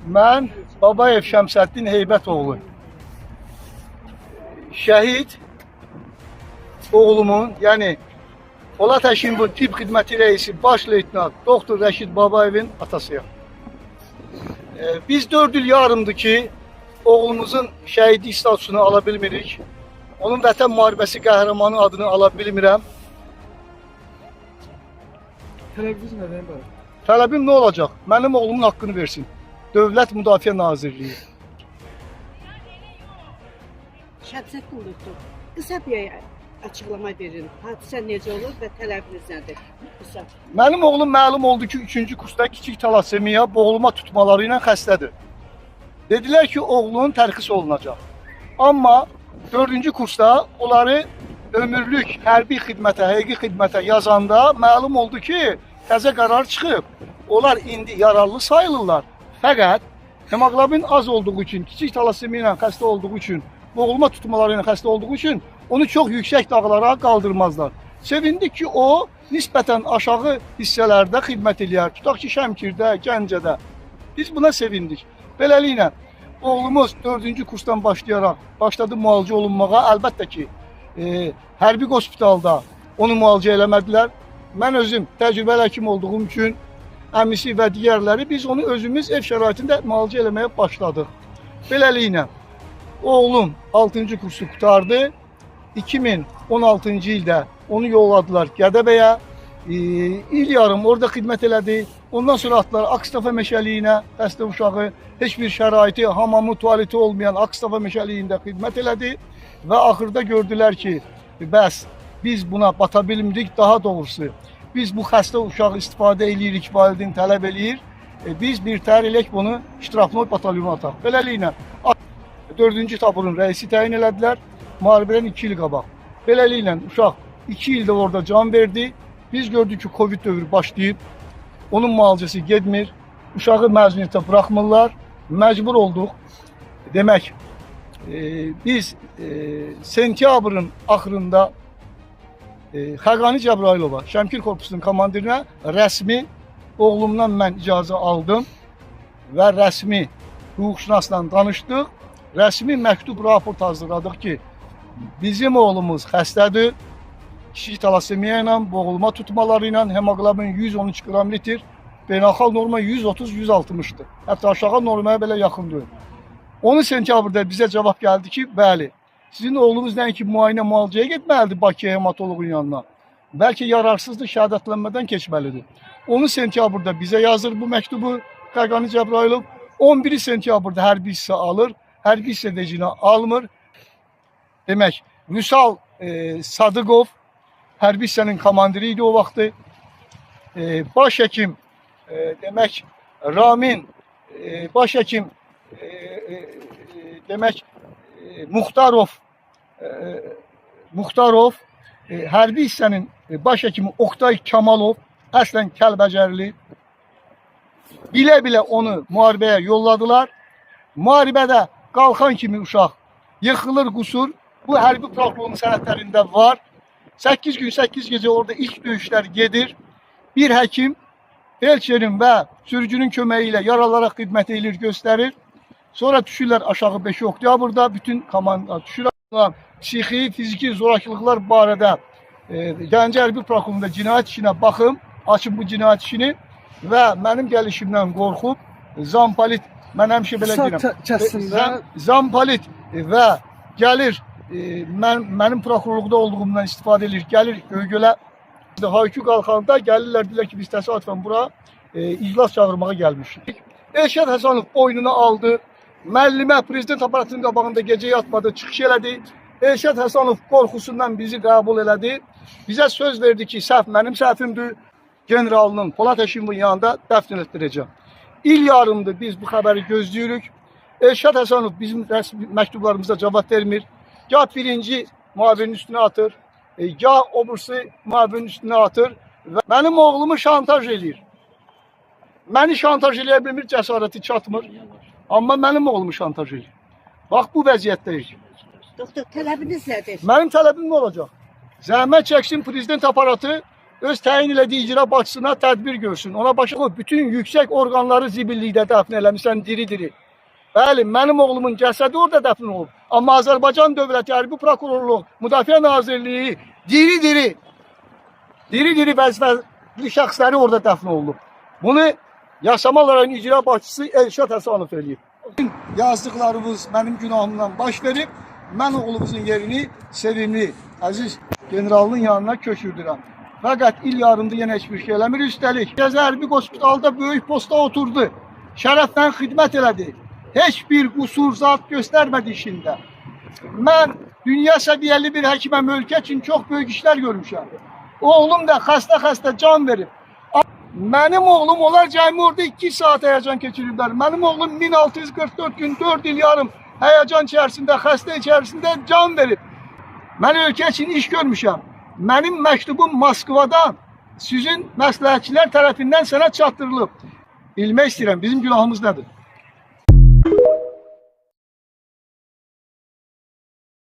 Mən Babayev Şəmsəddin Heybətoğlu. Şəhid oğlumun, yəni Polad Həkimovun tibb xidməti rəisi baş leytenant doktor Rəşid Babayevin atasıyam. Biz 4 il yarımdır ki, oğlumuzun şəhidlik statusunu ala bilmirik. Onun vətən müharibəsi qəhrəmanı adını ala bilmirəm. Tələbiniz nədən ibarət? Tələbim nə olacaq? Mənim oğlumun haqqını versin. Dövlət Müdafiə Nazirliyi. Şəmsəddin doktor, qısa bir açıqlama verin. Hadisə necə olur və tələbiniz nədir? Qısa. Mənim oğlum məlum oldu ki, 3-cü kursda kiçik talasemiya boğulma tutmaları ilə xəstədir. Dedilər ki, oğlunun tərxis olunacaq. Amma 4-cü kursda onları ömürlük hərbi xidmətə, həqiqi xidmətə yazanda məlum oldu ki, təzə qərar çıxıb. Onlar indi yararlı sayılırlar. Fəqət hemoqlobin az olduğu üçün, kiçik talasemiya ilə xəstə olduğu üçün, boğulma tutmaları ilə xəstə olduğu üçün onu çox yüksək dağlara qaldırmazlar. Sevindik ki, o nisbətən aşağı hissələrdə xidmət eləyər. Tutaq ki, Şəmkirdə, Gəncədə. Biz buna sevindik. Beləliklə, oğlumuz 4-cü kursdan başlayaraq başladı müalicə olunmağa. Əlbəttə ki, hərbi hospitalda onu müalicə eləmədilər. Mən özüm təcrübəli həkim olduğum üçün əmisi və digərləri biz onu özümüz ev şəraitində müalicə eləməyə başladıq. Beləliklə, oğlum 6-cı kursu qurtardı. 2016-cı ildə onu yolladılar Gədəbəyə. İl yarım orada xidmət elədi. Ondan sonra atdılar Akstafa meşəliyinə, xəstə uşağı, heç bir şəraiti, hamamı, tualeti olmayan Akstafa meşəliyində xidmət elədi və axırda gördülər ki, bəs biz buna bata bilmirik, daha doğrusu biz bu xəstə uşağı istifadə eləyirik, valideyn tələb eləyir. Biz bir təhər eləyək bunu ştrafnoy batalyona ataq. Beləliklə 4-cü taburun rəisi təyin elədilər müharibədən 2 il qabaq. Beləliklə uşaq 2 ildə orada can verdi. Biz gördük ki, Covid dövrü başlayıb. Onun müalicəsi getmir. Uşağı məzuniyyətə buraxmırlar. Məcbur olduq. Demək, biz sentyabrın axırında Xəqani Cəbrayılova, Şəmkir korpusunun komandirinə rəsmi oğlumdan mən icazə aldım və rəsmi hüquqşünasla danışdıq. Rəsmi məktub raport hazırladıq ki, bizim oğlumuz xəstədir. Kiçik talasemiya ilə, boğulma tutmaları ilə hemoqlobin 113 qram litr, beynəlxalq norma 130-160-dır. Hətta aşağı normaya belə yaxın deyil. 10 sentyabrda bizə cavab gəldi ki, bəli, sizin oğlunuz nəinki müayinə müalicəyə getməlidir Bakıya hematoloqun yanına. Bəlkə yararsızdır, şəhadətlənmədən keçməlidir. 10 sentyabrda bizə yazır bu məktubu Xəqani Cəbrayılov. 11 sentyabrda hərbi hissə alır, hərbi hissə vecinə almır. Demək, Vüsal Sadıqov hərbi hissənin komandiri idi o vaxtı. Baş həkim demək Ramin, baş həkim demək Muxtarov, Muxtarov, hərbi hissənin baş həkimi Oqtay Kamalov, əslən Kəlbəcərli. Bilə-bilə onu müharibəyə yolladılar. Müharibədə qalxan kimi uşaq yıxılır, qusur. Bu hərbi prokurorluğun sənədlərində var. 8 gün 8 gecə orada ilk döyüşlər gedir. Bir həkim felçerin və sürücünün köməyi ilə yaralara xidmət eləyir, göstərir. Sonra düşürlər aşağı 5 oktyabrda bütün komanda düşür. Psixi, fiziki zorakılıqlar barədə Gəncə Hərbi Prokurorluğunda cinayət işinə baxım, açın bu cinayət işini və mənim gəlişimdən qorxub zampolit, mən həmişə belə deyirəm. Zampolit və gəlir mənim prokurorluqda olduğumdan istifadə edir, gəlir Göygölə. Haykü qalxanda gəlirlər, deyirlər ki, biz təsadüfən bura iclas çağırmağa gəlmişik. Elşad Həsənov boynuna aldı. Müəllimə prezident aparatının qabağında gecə yatmadı, çıxış elədi. Elşad Həsənov qorxusundan bizi qəbul elədi. Bizə söz verdi ki, səhv mənim səhvimdir. Generalının Polad Həkimovun yanında dəfn etdirəcəm. İl yarımdır biz bu xəbəri gözləyirik. Elşad Həsənov bizim rəsmi məktublarımıza cavab vermir. Ya birinci müavinin üstünə atır, ya o birisi müavinin üstünə atır və mənim oğlumu şantaj eləyir. Məni şantaj eləyə bilmir, cəsarəti çatmır. Amma mənim oğlumu şantaj eləyir. Bax bu vəziyyətdəyik. Doktor, tələbiniz nədir? Mənim tələbim nə olacaq? Zəhmət çəksin prezident aparatı Öz təyin elədiyi icra başçısına tədbir görsün. Ona başa qoy, bütün yüksək orqanları zibillikdə dəfn eləmisən diri-diri. Bəli, mənim oğlumun cəsədi orada dəfn olub. Amma Azərbaycan Dövləti Hərbi Prokurorluq, Müdafiə Nazirliyi diri-diri diri-diri vəzifəli şəxsləri orada dəfn olunub. Bunu Yasamal rayon icra başçısı Elşad Həsənov eləyib. Yazdıqlarımız mənim günahımdan baş verib. Mən oğlumuzun yerini sevimli, əziz generalın yanına köçürdürəm. Fəqət il yarımdır yenə heç bir şey eləmir. Üstəlik, Gəzə hərbi hospitalda böyük posta oturdu. Şərəflə xidmət elədi. Heç bir qüsur zat göstərmədi işində. Mən dünya səviyyəli bir həkiməm, ölkə üçün çox böyük işlər görmüşəm. Oğlum da xəstə-xəstə can verib. Mənim oğlum onlar cəmi orada 2 saat həyəcan keçiriblər. Mənim oğlum 1644 gün 4 il yarım həyəcan içərisində, xəstə içərisində can verib. Mən ölkə üçün iş görmüşəm. Mənim məktubum Moskvadan sizin məsləhətçilər tərəfindən sənə çatdırılıb. Bilmək istəyirəm, bizim günahımız nədir?